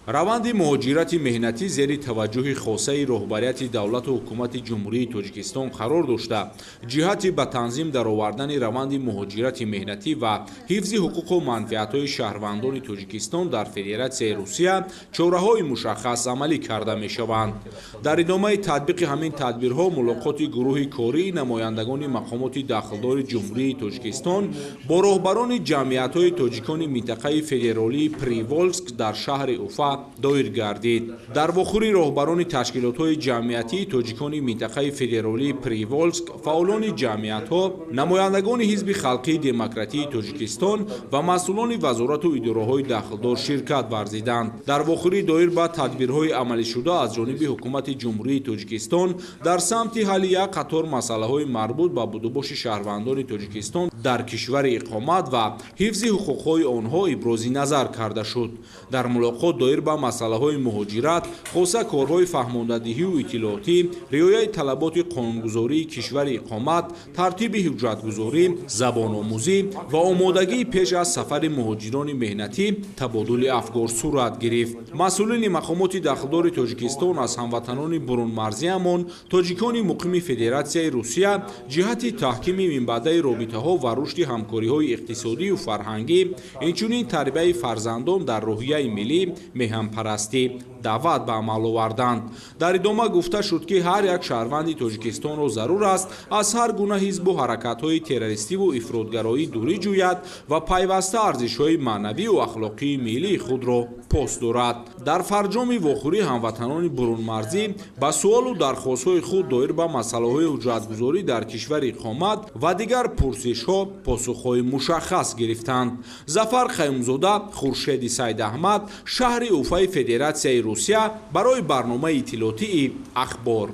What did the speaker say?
Раванди муҳоҷирати меҳнатӣ зери таваҷҷӯҳи хосаи роҳбарияти давлату ҳукумати Ҷумҳурии Тоҷикистон қарор дошта, ҷиҳати ба танзим даровардани раванди муҳоҷирати меҳнатӣ ва ҳифзи ҳуқуқу манфиатҳои шаҳрвандони Тоҷикистон дар Федератсияи Русия чораҳои мушаххас амалӣ карда мешаванд. Дар идомаи татбиқи ҳамин тадбирҳо мулоқоти гурӯҳи кории намояндагони мақомоти дахлдори Ҷумҳурии Тоҷикистон бо роҳбарони ҷамъиятҳои тоҷикони минтақаи федералии Приволжск дар шаҳри Уфа доир гардид. Дар вохӯрӣ роҳбарони ташкилотҳои ҷамъиятии тоҷикони минтақаи федералии Приволжск, фаъолони ҷамъиятҳо, намояндагони Ҳизби халқии демократии Тоҷикистон ва масъулони вазорату идораҳои дахлдор ширкат варзиданд. Дар вохӯрӣ доир ба тадбирҳои амалишуда аз ҷониби ҳукумати Ҷумҳурии Тоҷикистон дар самти ҳалли як қатор масъалаҳои марбут ба будубоши шаҳрвандони Тоҷикистон дар кишвари иқомат ва ҳифзи ҳуқуқҳои онҳо ибрози назар карда шуд. Дар мулоқот доир ба масъалаҳои муҳоҷират, хоса корҳои фаҳмондадиҳию иттилоотӣ, риояи талаботи қонунгузории кишвари иқомат, тартиби ҳуҷҷатгузорӣ, забономӯзӣ ва омодагии пеш аз сафари муҳоҷирони меҳнатӣ табодули афкор сурат гирифт. Масъулини мақомоти дахлдори Тоҷикистон аз ҳамватанони бурунмарзиамон, тоҷикони муқими Федератсияи Русия, ҷиҳати таҳкими минбаъдаи робитаҳо ва рушди ҳамкориҳои иқтисодию фарҳангӣ, инчунин тарбияи фарзандон дар рӯҳияи миллӣ, меҳанпарастӣ даъват ба амал оварданд. Дар идома гуфта шуд, ки ҳар як шаҳрванди Тоҷикистонро зарур аст аз ҳар гуна ҳизбу ҳаракатҳои террористиву ифротгароӣ дурӣ ҷӯяд ва пайваста арзишҳои маънавию ахлоқии миллии худро пос дорад. Дар фарҷоми вохӯрӣ ҳамватанони бурунмарзӣ ба суолу дархостҳои худ доир ба масъалаҳои ҳуҷҷатгузорӣ дар кишвари иқомат ва дигар пурсишҳо посухҳои мушаххас гирифтанд. Зафар Қаюмзода, Хуршеди Сайдаҳмад, шаҳри Уфаи Федератсияи Русия, барои барномаи иттилоотии «Ахбор».